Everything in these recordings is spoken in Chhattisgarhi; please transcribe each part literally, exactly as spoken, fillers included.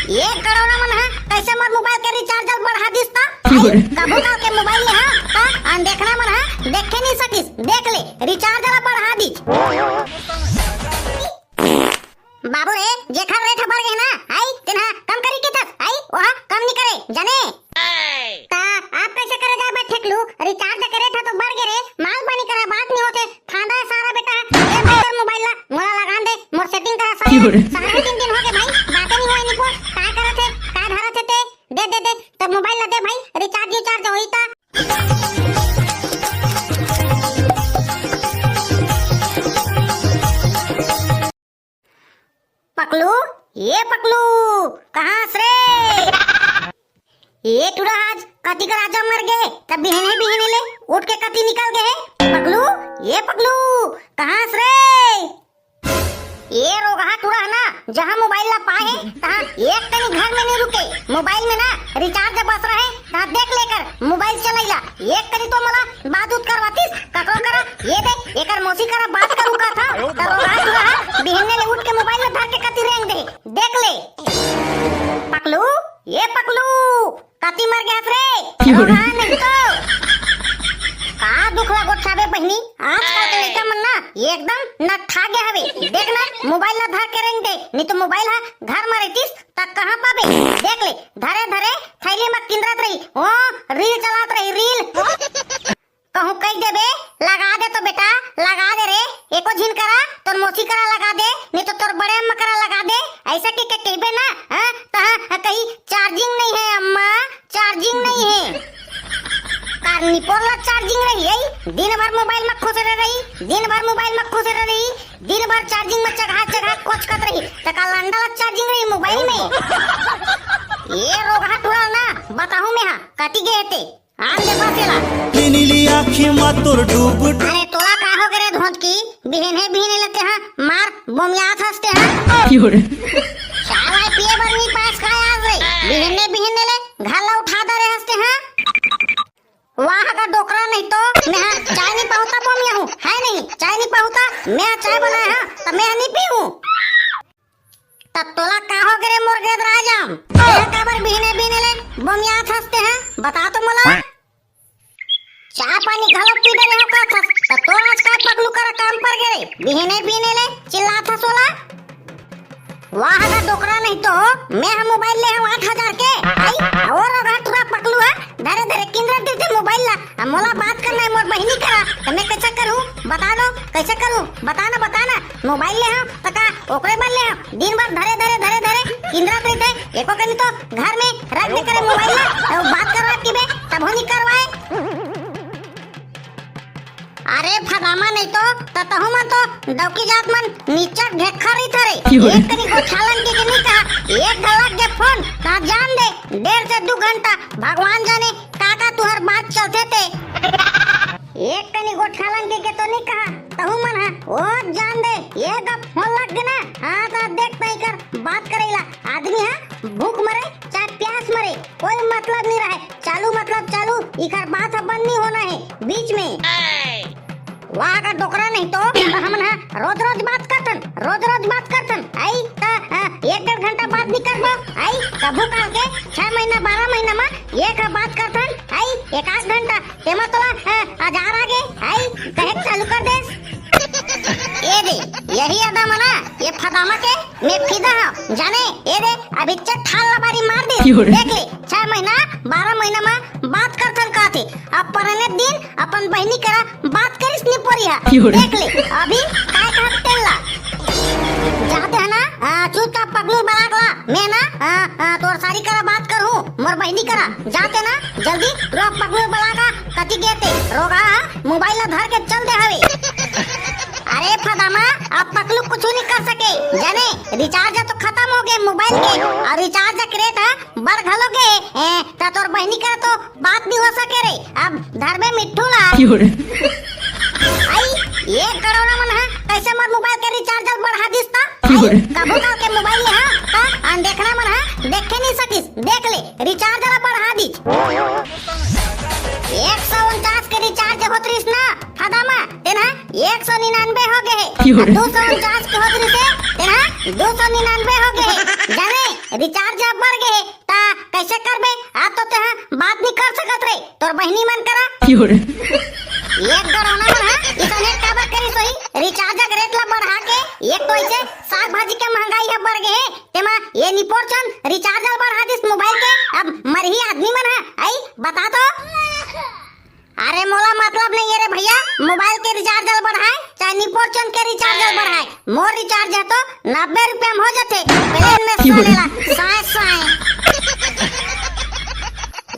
ये करोना मन ह कइसे मोर मोबाइल के रिचार्ज ल बढ़ा दिस त? आई, कभू काल के मोबाइल ले ह, त अनदेखना मन ह देखे नइ सकिस। देख ले, रिचार्ज ल बढ़ा दिस। बाबू रे, जेखर रेट ह बढ़ गे ना, आई, तेन ह कम करी कथस, आई, ओह कम नइ करे, जाने? त आप कइसे करे जाए बे ठेकलू? रिचार्ज के रेट ह तो बढ़ गे रे, माल पानी करा बात नइ होथे, फांदा है सारा बेटा। ए भाई तोर मोबाइल ला, मोला लगान दे, मोर सेटिंग करा सारा। साढ़े तीन दिन हो गे भाई, बाते नइ होय निपोर, का करत हे, का धरत हे ते? दे, दे, दे, तोर मोबाइल ला दे भाई, रिचार्ज रिचार्ज होई त। पकलू, ये पकलू, कहाँ हस रे? ये टूरा आज कति कर राजा मर गे, तब बिहने बिहने ले उठ के कति निकल गे हे। पकलू, ये पकलू, कहाँ हस रे? ये रोगहा टूरा ह ना, जहाँ मोबाइल ला पाए हे, तहाँ एक कनी घर में नइ रुके। मोबाइल में ना रिचार्ज बस रहे, तहाँ देख ले एकर मोबाइल चलइला। एक कनी तो मोला बात उत करवातिस, ककरो करा, ये दे, एकर मौसी करा बात करू का था, त रोगहा टूरा ह बिहने ले उठ के मोबाइल ला धर के कति रेंग दे। देख ले। पकलू, ये पकलू, कति मर गे हस रे? क्यों रे? रोगहा नहीं तो। का दुख ला गोठाबे बहिनी, आजकल के लइका मन ना एकदम नठा गे हवे। देख ना, मोबाइल ला धर के रेंग दे, नहीं तो मोबाइल ह घर म रहितिस त कहाँ पाबे? देख ले, धरे धरे थैली म किंदरत रही, ओ रील चलात रही, रील। कहूँ कहि देबे, लगा दे तो बेटा, लगा दे रे, एको झिन करा, तोर मौसी करा लगा दे, नहीं तो तोर बड़े अम्मा करा लगा दे, अइसा कहि के कहिबे ना, हाँ, त हाँ, कही चार्जिंग नइ हे अम्मा, चार्जिंग नइ हे। का निपोर ला चार्जिंग रही है, दिन भर मोबाइल में खुश रह रही, दिन भर मोबाइल में खुश रह रही, दिन भर चार्जिंग में चघा चघा कोचकत रही, त का लंडा ला चार्जिंग रही मोबाइल में? ये रोगहा टूरा ना, बताहूँ मैं हा, कति गे हे ते। आन दे बस एला। नीली आँखी मा तोर डूब। अरे तोला का हो गे रे धोंतकी? बिहने बिहने ले तेहा मार बोमियात हस तेहा। क्यों रे? चाय वाय पिए बर नइ पास का आज रे? बिहने बिहने ले घर ला उठा दे रे हस तेहा। वाह का डोकरा नहीं तो मैं हा चाय नइ पाहुता बोमिया हूँ, है नहीं? चाय नइ पाहुता, मैं हा चाय बनाए हा, त मैं हा नइ पीहूँ। त तोला का हो गे रे मोर गेदरा जाम? तेहा काबर बिहने बिहने ले बोमियात हस तेहा? बता तो मोला। चाय पानी घलो पी डरे हो का थस? त तोर आज का पकलू करा काम पर गे रे? बिहने बिहने ले चिल्लात हस ओला। वाह गा डोकरा नहीं तो, मैं हा मोबाइल ले हूँ आठ हजार के। आई, और रोगहा टूरा पकलू हा, धरे धरे किंदरत रहिथे मोबाइल ला। अब मोला बात करना है मोर बहिनी करा, त मैं कइसे करूँ? बता दो, कइसे करूँ? बता ना, बता ना। मोबाइल ले हूँ, त का ओकरे बर ले हूँ? दिन भर धरे, धरे, धरे, धरे, किंदरत रहिथे। एको कनी तो घर में रख दे करे मोबाइल ला, अउ बात करवा के बे, तभो नइ करवाए। अरे फदामा नहीं तो, त तहू मन तो डौकी जात मन निच्चट घेखर रहिथा रे। क्यों रे? एक कनी गोठालन के, के नइ कहा, एक घलक के फोन, त जान दे, डेढ़ से दू घंटा भगवान जाने का का तुहर बात चलथे ते। एक कनी गोठालन के, के तो नइ कहा, तहू मन हा, ओ जान दे, ये गप फोन लग गे ना, हाँ त देख तई कर बात करइला, आदमी हा भूख मरे, चाहे प्यास मरे, कोई मतलब नइ रहे, चालू मतलब चालू, इखर बात ह बंद नइ होना हे बीच में। वाह का डोकरा नहीं तो, हमन हा रोज रोज बात करथन, रोज रोज बात करथन, आई त, आ, एक डेढ़ घंटा बात नइ करबो, आई कभू काल के छह महीना बारह महीना मा एक बात करथन, आई एक आध घंटा, तेमा तोला, आ, हजार आ गे, आई कहे चालू कर देस। ए दे, यही अदा मना, ये फदामा के मैं फिदा हूँ, जाने, ए दे, अभी चट ठाल लबारी मार दे। क्यों रे? देख ले, छह महीना, बारह महीना मा बात करथन कहथे, अब परने दिन अपन बहिनी करा बात करिस निपोरिया। क्यों रे? देख ले, अभी काय कहत तेला। जाते है ना, आ, चुपचाप पगलू बलाक ला, मैं ना, आ, आ, तोर सारी करा बात करूँ, मोर बहिनी करा, जाते ना, जल्दी रो पगलू बलाक, कति गे ते, रोगहा मोबाइल ला धर के चल दे हवे। अरे फदामा, अब पकलू कुछु नइ कर सके, जाने रिचार्ज तो खतम हो गे मोबाइल के, अउ रिचार्ज के रेट ह बढ़ घलो गे, ए, त तोर बहिनी करा तो बात नइ हो सके रे, अब धरबे मिट्ठू ला। क्यों रे? आई, ये करोना मन ह कइसे मोर मोबाइल के रिचार्ज ल बढ़ा दिस त? क्यों आई, रे? कभू काल के मोबाइल ले ह, त अनदेखना मन ह देखे नइ सकिस, देख ले, रिचार्ज ला बढ़ा दिस। एक सौ उनचास के रिचार्ज होत रिस ना, फदामा, तेन ह एक सौ निन्यानवे हो गे हे। क्यों रे? दू सौ उनचास के होत रिस हे, तेन ह दू सौ निन्यानवे हो गे हे। जाने, रिचार्ज अब बढ़ गे हे, त कइसे करबे? अब तो तेहा बात नइ कर सकत रे, तोर बहिनी मन करा। क्यों रे? एक गड़ौना मन ह इसने काबर करिस होही, रिचार्ज के रेट ला बढ़ा के। एक तो अइसे साग भाजी के महंगाई ह बढ़ गे हे, तेमा ये निपोर चंद रिचार्ज ला बढ़ा दिस मोबाइल के। अब मरही आदमी मन ह, अई बता तो। अरे मोला मतलब नइ हे रे भइया, मोबाइल के रिचार्ज ला बढ़ाए चाहे निपोर चंद के रिचार्ज ला बढ़ाए, मोर रिचार्ज ह तो नब्बे रुपया म हो जाथे। प्लेन में साले ला साए साए।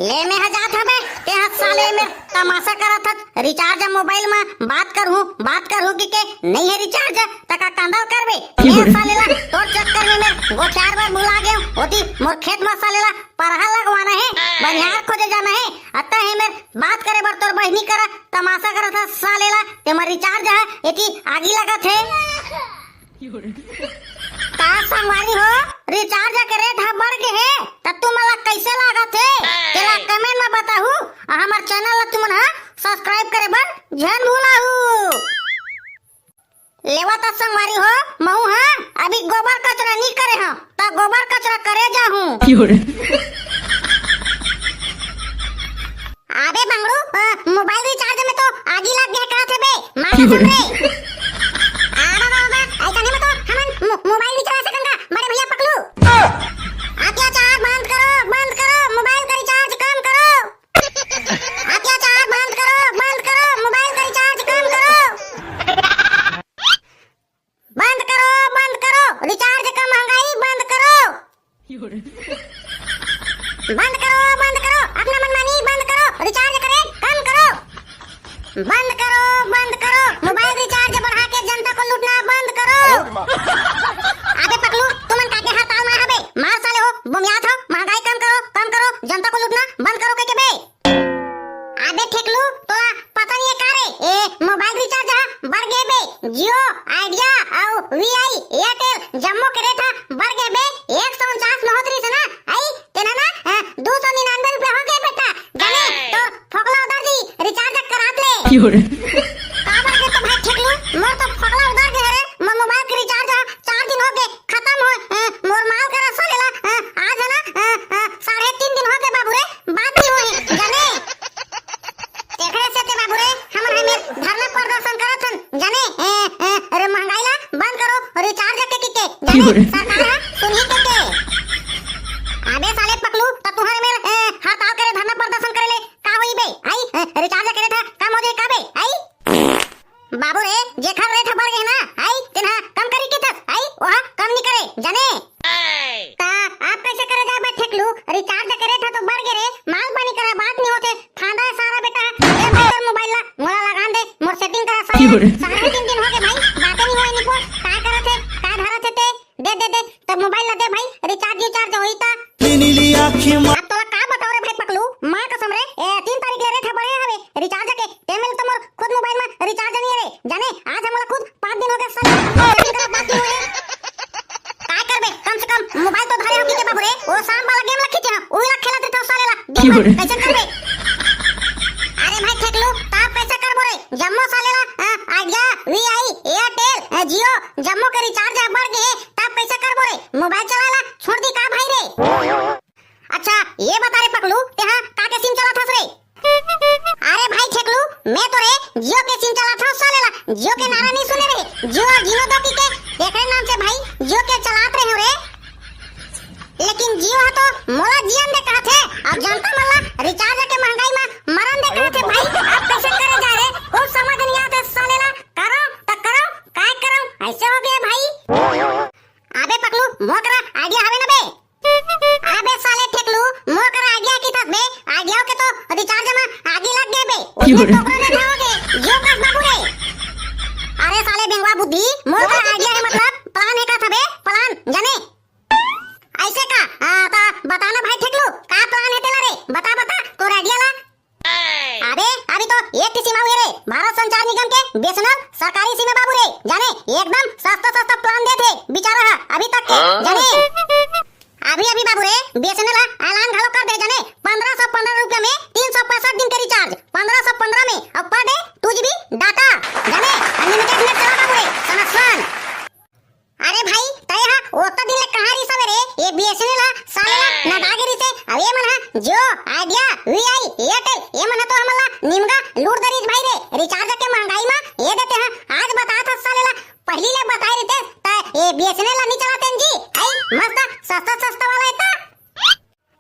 ले में ह जात हबे, तेहा साले में तमाशा करत हस। रिचार्ज मोबाइल में बात करहूं, बात करहूं कहिके नइ हे रिचार्ज, त का कांदा ल करबे? मैं साले ला तोर चक्कर में मैं गोठियार बर भुला गेंव। ओती मोर खेत में साले ला परहा लगवाना हे, बनिहार खोजे जाना हे, अतका हे मैं बात करे बर तोर बहिनी करा तमाशा करत हस साले ला, तेमा रिचार्ज ह एती आगी लगत हे। का संगवारी हो, रिचार्ज के रेट ह बढ़ गे हे, त तुमन ला कइसे लागत हे? तेला कमेंट म बताहू, अउ हमर चैनल ला तुमन ह सब्सक्राइब करे बर झन भुलाहू। लेवा त संगवारी हो, महूं ह अभी गोबर कचरा नइ करे हंव, त गोबर कचरा करे जाहूं। क्यों रे? अबे बंगड़ू, अ, मोबाइल रिचार्ज में तो आगी लग गे हे कहत हे बे, मार कसम रे। अरे बाबा, अइसने में तो हमन मो-, मोबाइल नइ चला सकन गा, बड़े भइया पकलू। अत्याचार बंद करो, बंद करो, मोबाइल का रिचार्ज कम करो। अत्याचार बंद करो, बंद करो, मोबाइल का रिचार्ज कम करो। बंद करो, बंद करो, रिचार्ज का महंगाई बंद करो। बंद करो, बंद करो, अपना मनमानी बंद करो, रिचार्ज का रेट कम करो। बंद करो, बंद करो, मोबाइल रिचार्ज बढ़ा के जनता को लूटना बंद करो। अबे पकलू, तुमन का के हड़ताल में हबे? मार साले हो, बोमियात हो, महंगाई कम करो, कम करो, जनता को लूटना बंद करो कहिके बे। अबे ठेकलू, तोला पता नइ हे का रे? ए, मोबाइल रिचार्ज ह बढ़ गे बे। जियो, आइडिया अउ वीआई, एयरटेल, जम्मो के रेट ह बढ़ गे बे। एक सौ उनचास में होत रहिस ना, अई, तेन ह ना, अ, दू सौ निन्यानवे रुपया हो गे बेटा। जाने, तोर फोकला उदर जी, रिचार्ज करात ले। काबर के तो भाई ठेकलू, मोर तो फोकला उदर गे हरे, मोर मोबाइल के रिचार्ज ह चार दिन हो गे, खतम होय, अ, मोर माल करा साले ला, अ, आज ह ना, अ, अ, साढ़े तीन दिन हो गे बाबू रे, बात नइ होय, जाने। तेखरे सेती बाबू रे, हमन हमें धरना प्रदर्शन करत हन, जाने, अ, अ, अरे महंगाई ला बंद करो, रिचार्ज के कहिके, जाने, सरकार ह सुनही कहिके। अबे साले पकलू, त तुंहर मेर, अ, हड़ताल करे, धरना प्रदर्शन करे ले का होही बे? अई, अ, रिचार्ज करे था, कम हो जाही का बे? अई? बाबू रे, जेखर रेट ह बढ़ गे ना, अई, तेन ह कम करी कहिथस, अई, ओह कम नइ करे, जाने। त अब कइसे करे जाय बे ठेकलू? रिचार्ज के रेट ह तो बढ़ गे रे, माल पानी करा बात नइ होथे, फांदा हे सारा बेटा, ए भाई तोर मोबाइल ला, मोला लगान दे, मोर सेटिंग करा सारा, साढ़े तीन दिन हो गे भाई, बाते नइ होय निपोर, का करत हे, का धरत हे ते, दे, दे, दे, त मोबाइल ला दे भाई, रिचार्ज रिचार्ज होही त। नीली आँखी मा- अब तोला का बताओ रे भाई पकलू, माँ कसम रे, ए, तीन तारीख ले रेट ह बढ़े हवे, रिचार्ज के, ते मेर तो मोर खुद मोबाइल में रिचार्ज नइ हे रे, जाने, आज हमला खुद पाँच दिन हो गे साले, रिचार्ज करा बात नइ होय। काय करबे, कम से कम मोबाइल तो धरे हंव कहिके बाबू रे, ओ सांप वाला गेम ला खींचे हंव, उही ला खेलत रहिथंव साले ला, दिन भर, कइसे करबे? अरे भाई ठेकलू, त अब कइसे करबो रे, जम्मो साले ला, अ, आइडिया, वीआई, एयरटेल, अ, जियो, जम्मो के रिचार्ज ह बढ़ गे हे, त अब कइसे करबो रे? मोबाइल चलाय ला छोड़ दी का भाई रे? अच्छा, ये बता रे पकलू, तेहा का के सिम चलाथस रे? अरे भाई ठेकलू, मैं तो रे जियो के सिम चलाथंव साले ला, जियो के नारा नइ सुने रे, जियो अउ जियो दो कहिके, एकरे नाम से भाई जियो के चलात रहेंव रे। लेकिन जियो ह तो मोला जियन दे कहत हे, अउ जनता मन ला रिचार्ज के महंगाई म मरन दे कहत हे भाई, अब कइसे करे जाय रे? कुछ समझ नइ आत हे साले ला, करंव त करंव, काय करंव, अइसे हो गे भाई। अबे पकलू, मोर करा आइडिया हवे ना बे? अबे साले ठेकलू, मोर करा आइडिया कहिथस बे, आइडिया के तो रिचार्ज म आगी लग गे बे, ओतने तो ओकरो ले हो गे, जियो कस बाबू रे। अरे साले बेंगवा बुद्धि, मोर करा आइडिया हे मतलब प्लान हे कहिथस बे, प्लान, जाने? अइसे का? आ, त बता ना भाई ठेकलू, का प्लान हे तेला रे? बता, बता, तोर आइडिया ला। अबे, अभी तो एक ठे सिम आऊ हे रे, भारत संचार निगम के बीएसएनएल सरकारी सिम हे बाबू रे, जाने, एकदम सस्ता सस्ता प्लान देत हे बिचारा ह, अभी तक के, हाँ? जाने। अभी अभी बाबू रे, बीएसएनएल ह ऐलान घलो कर दे, जाने, पन्द्रह सौ पन्द्रह रुपया में तीन सौ पैंसठ दिन के रिचार्ज, पन्द्रह सौ पन्द्रह में, अउ per day two GB data, जाने, अनलिमिटेड नेट चला बाबू रे, सनासन। अरे भाई, तय हा ओत्ता दिन ले कहाँ रिस हवे रे? ये बीएसएनएल हा सस्ता सस्ता वाला हे त।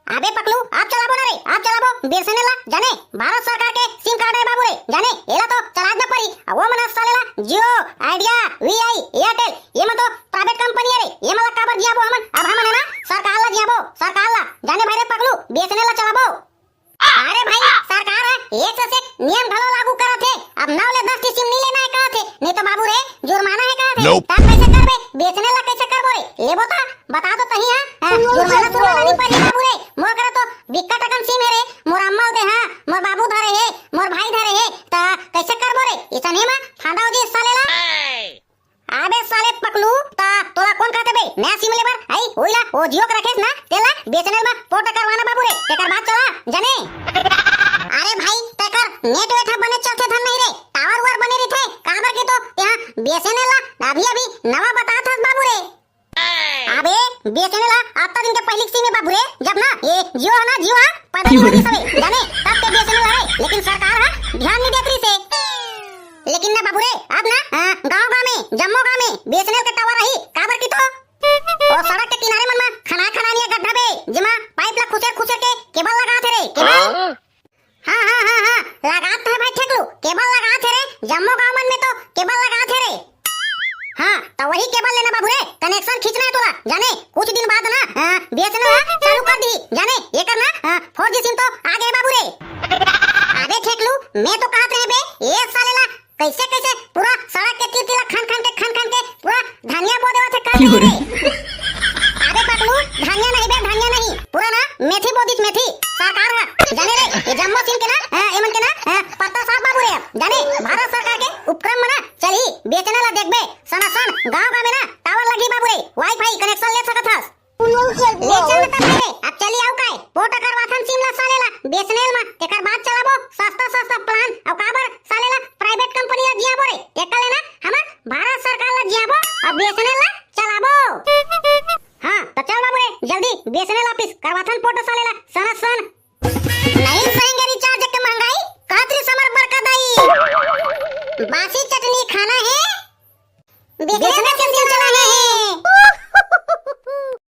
अबे पकलू, अब चलाबो ना रे, अब चलाबो बीएसएनएल ला, जाने भारत सरकार के सिम कार्ड हे बाबू रे, जाने एला तो चलाए ना परी। अउ वो मन साले ला जियो, आइडिया, वीआई, एयरटेल, ये मन तो प्राइवेट कंपनी हे रे, ये मन ला काबर जियाबो हमन? अब हमन हे ना सरकार ला जियाबो, सरकार ला, जाने भाई रे पकलू, बीएसएनएल ला चलाबो। अरे भाई, सरकार ह एक से एक नियम घलो लागू करत हे। अब नौ ले दस ठी सिम नी लेना हे कहत हे, नहीं तो बाबू रे जुर्माना हे कहत हे। Nope। तब कैसे करबे? बीएसएनएल ला कैसे करबो रे? लेबो त बता तो तही हा। हाँ, जुर्माना सुर्माना नी पड़ही बाबू रे। मोर करा तो बिक्कट अकन सिम हे रे। मोर अम्मा दे हा, मोर बाबू धरे हे, मोर भाई धरे हे। त कैसे करबो रे? इसन ही मा फांदा हो जी साले ला। अबे साले पकलू, त तोला कोन कहत हे बे नया सिम लेबर? आई, ओइला, ओ जियो के रखेस ना, तेला बीएसएनएल मा पोर्ट करवाना बाबू रे, तेकर बाद चला, जाने। अरे भाई, तेकर नेट वेट ह बने चलथे धन नहीं रे, टावर वावर बने रहिथे, काबर के तो यहाँ बीएसएनएल ला अभी अभी नवा बतात हस बाबू रे। अबे बीएसएनएल ह अतना दिन के पहिली के सिम हे बाबू रे, जब ना ये जियो हे ना, जियो ह पैदा नहीं होइस हवे, जाने, तब के बीएसएनएल हरे, लेकिन सरकार ह ध्यान नहीं देत रहिसे। लेकिन ना बाबू रे, अब ना, हाँ, गांव गांव में, जम्मो गांव में बीएसएनएल के टावर आही, काबर की तो ओ सड़क के किनारे मन मा खनाय खनानिया गड्ढा बे, जेमा पाइप ला खुसेर खुसेर के केबल लगात हे रे, केबल। हाँ? हाँ, हाँ, हाँ, हाँ, लगात हे भाई ठेकलू, केबल लगात हे रे, जम्मो गांव मन में तो केबल लगात हे रे। हाँ, त वही केबल लेना बाबू रे, कनेक्शन खींचना हे तोला, जाने, कुछ दिन बाद ना, हाँ, बीएसएनएल ह चालू कर दी, जाने, एकर ना, हाँ, फोर जी सिम तो आ गे बाबू रे। अबे ठेकलू, मैं तो कहत रहे बे, ये साले ला कैसे कैसे पूरा सड़क के तीर तीर ला खन खन के, खन खन के पूरा धनिया बो देवत हे का रे? अबे पकलू, धनिया नहीं बे, धनिया नहीं, पूरा ना मेथी बो दिस, मेथी। सरकार ह, जाने रे, ये जम्मो सिम के ना, हाँ, एमन के ना, हाँ, पत्ता साफ बाबू रे, जाने, भारत सरकार के उपक्रम म ना चलही, बीएसएनएल ला देखबे, सनासन गांव गांव में ना टावर लगही बाबू रे, वाईफाई कनेक्शन ले सकत हस। ले चल ना तब रे, अब चली अउ काय, पोर्ट करवाथन सिम ला साले ला बीएसएनएल मा, तेकर बाद चलाबो सस्ता सस्ता प्लान। अउ काबर